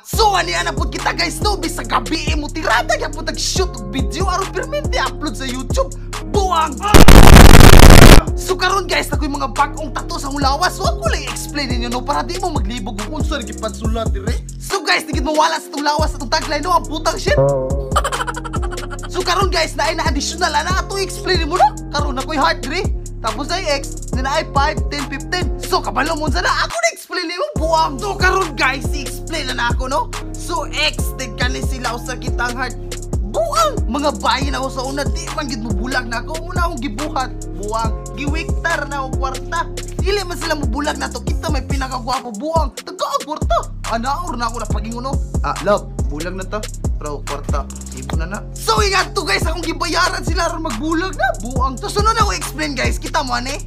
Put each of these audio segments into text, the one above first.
So ani ana pud kita, guys, no, bisag gabi mo tirada gyapon tag shoot og video aron permente upload sa YouTube. Buang. So karon, guys, nakoy mga bag-ong tattoo sa akong lawas. So ako lang i-explain ninyo, no, para di mo maglibog kung unsa rin gipansulat dire. So guys, di gid mawala sa itong lawas atong tagline, no, ang putang shit. So karon, guys, na ay na additional ana ato i-explain mo, no. Karon ako'y heart dire. Tapos ay X, na ay 5, 10, 15. So kabalo mo na ako na explain nimo, buang. So karon, guys, i-explain na ako, no. So X din kani sila usa kitang heart. Buang! Mga bayin ako sa una, di man gid mo bulag na ako. Muna akong gibuhat. Buang. Giwiktar na ako kwarta. Dili man sila mo bulag na to. Kita may pinakagwapo. Buang. Taga ang kwarta. Anaor na ako na pagingon, no. Ah, love. Bulag na to. Pero kwarta. Ibo na na. So ingat to, guys, akong gibayaran sila aron magbulag na. Buang. So sunod ako explain, guys. Kita mo ani?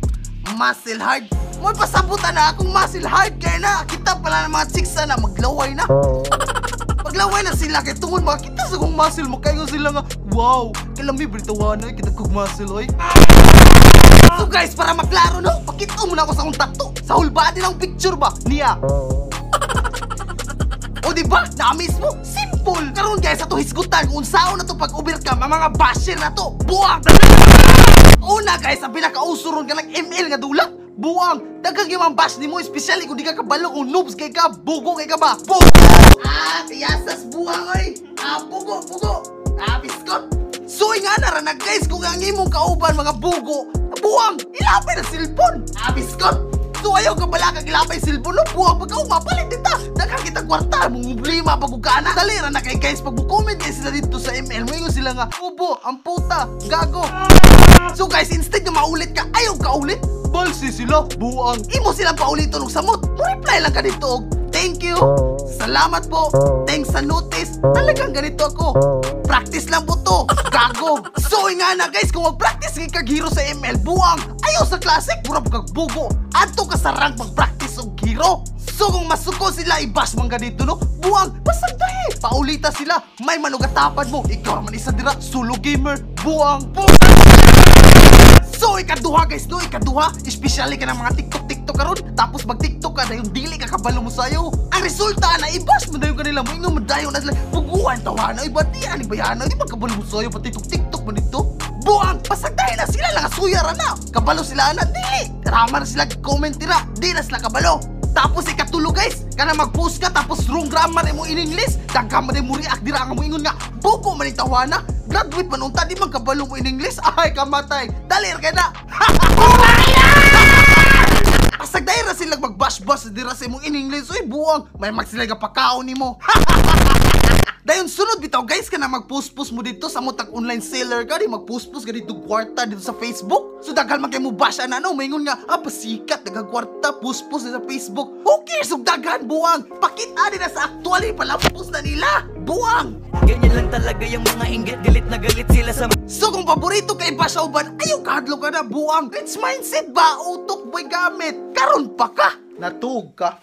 Muscle hard. Mo pasabutan na akong muscle hard kaya na. Kita pala ng mga chicks na maglaway na. Paglaway na sila kay tungod makita sa kong muscle mo kayo sila nga wow, kalami britawana kita kog muscle oy. So guys, para maklaro, no, pakita mo na ako sa akong tattoo. Sa whole body lang picture ba niya. O di ba? Na-miss mo? Simple. Karon, guys, ato hisgutan kung unsaon na to pag overcome ang mga basher na to. Buang. Una, guys, ang pinakauso ron kanang ML nga dula. Buang. Daghang yung mga bash nimo, especially kung di ka kabalo, kung noobs kay ka, bugo kay ka ba? Bugo! Ah, tiyasas buang oy. Ah, bugo, bugo. Ah, biskot. So nga na ra na, guys, kung ang imong kauban mga bugo, buang, ilapay na cellphone. Ah, biskot. So ayaw ka bala kag ilapay cellphone, no, buang pagka mapalit dita. Daghang kita kwarta, mong problema pag kana. Dali ra na kay, guys, pag comment guys sila dito sa ML, moingon sila nga, "Ubo, ang puta, gago." So guys, instead nga maulit ka, ayaw ka ulit. Balsi sila, buang. Imo silang pauliton og samot. Mo reply lang ka dito og "Thank you. Salamat po. Thanks sa notice. Talagang ganito ako. Practice lang po to. Gago." So nga na, guys, kung mag-practice kay kag hero sa ML, buang. Ayaw sa classic, mura kag bugo. Adto ka sa rank mag-practice og hero. So kung masuko sila, i-bash man ka dito, no? Buang, basag dahi. Paulita sila, may manugatapad mo. Ikaw man isa dira, solo gamer, buang. Buang. So ikaduha, guys, no, ikaduha, especially ka ng mga TikTok TikTok karon, tapos mag TikTok ka dayon dili ka kabalo mo sayo. Ang resulta na i-bash mo dayon kanila mo ingon mo dayon na sila buguan tawana iba di ani bayana di magkabalo mo sayo pa TikTok TikTok man dito. Buang, pasagdahin na sila lang suya ra na. Kabalo sila na dili. Rama na sila comment tira, di na sila kabalo. Tapos ikatulo, guys, kana mag-post ka tapos wrong grammar mo in English, daghan man mo react dira nga mo ingon nga bugo man ni tawana. Graduate man unta di man kabalo mo in English. Ay kamatay. Dali ra kay na. Pasagday ra sila mag-bash-bash dira sa imong in English. Uy, buang, may mag sila pakaon nimo. Dayon sunod bitaw, guys, kana mag-post-post mo dito sa mutag online seller ka di mag-post-post ka dito kwarta dito sa Facebook. So daghan man kay mo bash ana, no, maingon nga ah pasikat daghang kwarta post-post sa Facebook. Who cares og daghan, buang? Pakita nila sa actually palampos na nila. Buang. Ganyan lang talaga yung mga inggit. Galit na galit sila sa So kung paborito kay bash uban, ayaw kahadlok ka na, buang. Rich mindset ba? Utok boy gamit. Karon pa ka. Natug ka.